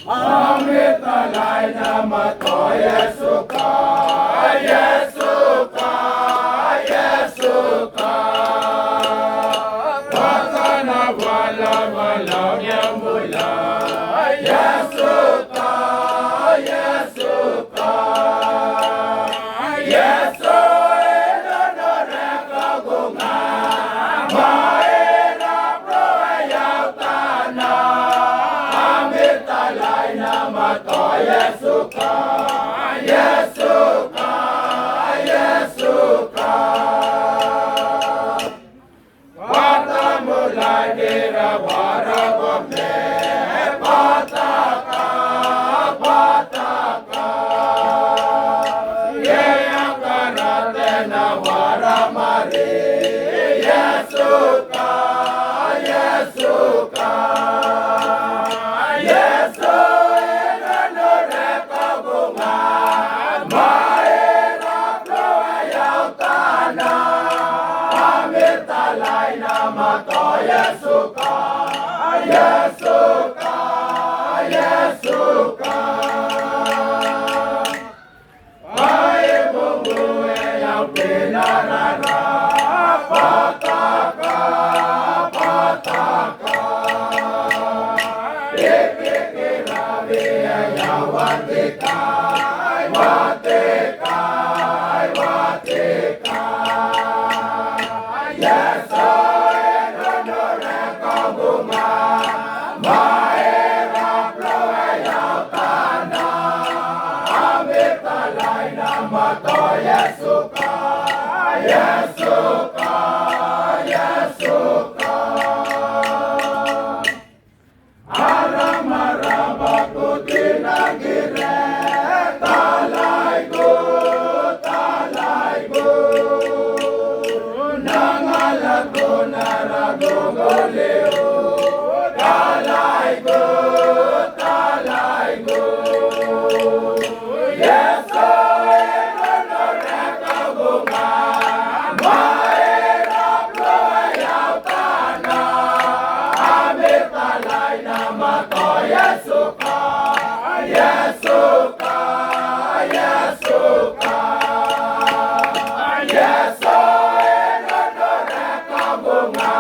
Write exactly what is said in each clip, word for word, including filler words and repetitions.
Amitalai na mato Yesuka, Yesuka, Yesuka. Patana wala wala nyambula, Yesuka, Yesuka. Yesu ino no reka gunga, maera proa yautana. Amitalai na mato Yesuka, Yesuka, Yesuka. Pata mulai dira wara wambe, pataka, pataka. Yeya karate na wara mari, Yesuka, Yesuka. Yesu ino no reka gunga, maera proa yautana. Amitalai na mato Yesuka, Yesuka, Yesuka. Pai bungue yang pinarara, pataka, pataka. Ipikirabi yang watekai, watekai, watekai. Yesu ino no reka gunga, maera proa yautana. Amitalai na mato Yesuka, Yesuka, Yesuka. Arama raba kutina gire, talaigu, talaigu. Nangala tuna ragu goleo, talaigu, talaigu. Yesu ino no reka gunga, maera proa yautana. Amitalai na mato Yesuka, Yesuka, Yesuka. Yesu ino no reka gunga,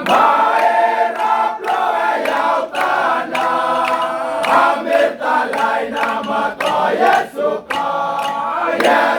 maera proa yautana. Amitalai na mato Yesuka, Yesuka.